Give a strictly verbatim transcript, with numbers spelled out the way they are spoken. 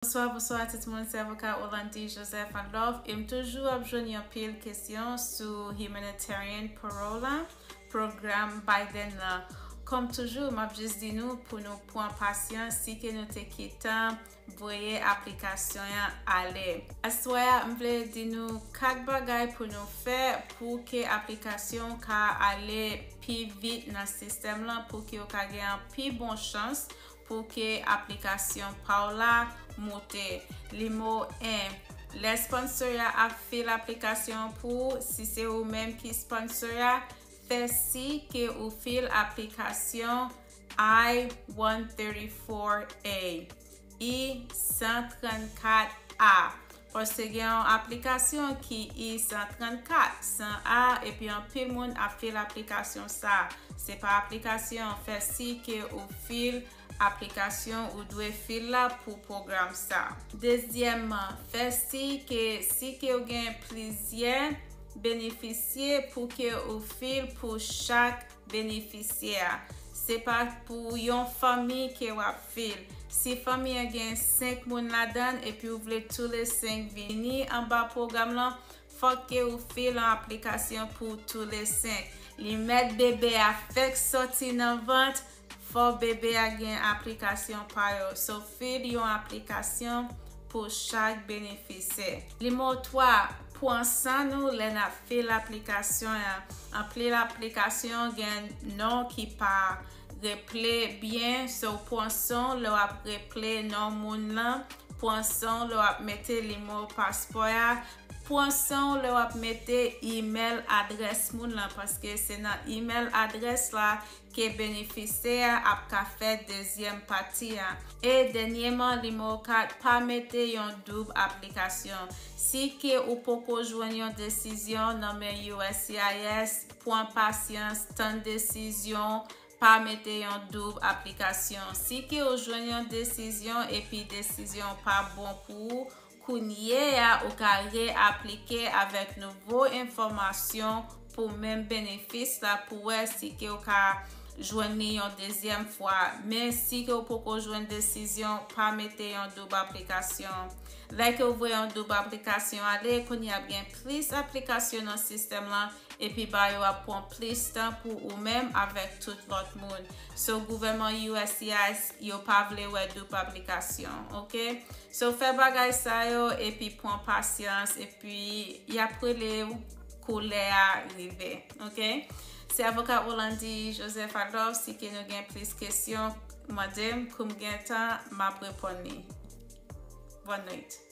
Bonswa, bonswa tout moun, se avoka Orlandy Joseph Adolphe, e m toujou ap jwenn yon pil kesyon sou humanitarian parole la, pwogram Biden nan. Kòm toujou, m ap jis di nou pou nou pran pasyans, si ke nou te gentan voye aplikasyon an ale. Aswè a, m vle di nou kat bagay pou nou fè pou ke aplikasyon ka ale pi vit nan sistèm lan, pou ke w ka gen yon pi bon chans pou ke aplikasyon pa w la moute. Limo en, lè sponsor a ap fil aplikasyon pou ou, si se ou menm ki sponsor a, fè si ke ou fil aplikasyon I one thirty-four A, I san trannkat A. Paske gen yon aplikasyon ki I san trannkat, san A, epi anpil moun ap fil aplikasyon sa. Se pa aplikasyon, fè si ke ou fil aplikasyon ou dwe fil la pou pwogram sa. Dezyèmman, fè si ke si ke ou gen plizyè benefisye pou ke ou fil pou chak benefisye a. Se pa pou yon fanmi ke w ap fil. Si fanmi an gen senk moun ladan l epi ou vle tou le senk vini anba pwogram lan, fòk ke ou fil yon aplikasyon pou tou le senk. Li mèt bebe a fèk sòti nan vant, fò bebe a gen aplikasyon pa yo. So, fil yon aplikasyon pou chak benefisyè. Limo twa, pran san nou lè n ap fil aplikasyon an. Anpil aplikasyon gen non ki pa reple byen, so pran san w lè w ap reple non moun lan, pran san w lè w ap mete limo paspò a, pran san w lè w ap mete imèl adrès moun lan, paske se nan imèl adrès la ke benefisyè a ap ka fè dezyèm pati a. E dènyèman, limo kat, pa mete yon doub aplikasyon. Si ke ou poko jwenn yon desizyon nan men U S C I S, pran pasyans, tann desizyon, pa mete yon doub aplikasyon. Si ke ou jwenn yon desizyon epi desizyon pa bon pou ou, kounye a ou ka reaplike avèk nouvo enfòmasyon pou menm benefis la pou wè si ke ou ka jwenn li yon dezyèm fwa. Men si ke ou poko jwenn desizyon, pa mete yon doub aplikasyon. Lè ke ou voye yon doub aplikasyon ale, kounye a ap gen plis aplikasyon nan sistèm lan, epi ba yo ap pran plis tan pou ou menm avèk tout lòt moun. So, gouvènman U S C I S, yo pa vle wè doub aplikasyon, oke? So, fè bagay sa yo, epi pran pasyans, epi y ap rele w kou lè a rive, oke? Se avoka Orlandy Joseph Adolphe, si ke nou gen plis kesyon, mande m, kou m gen tan, m ap reponn li. Bòn nwit.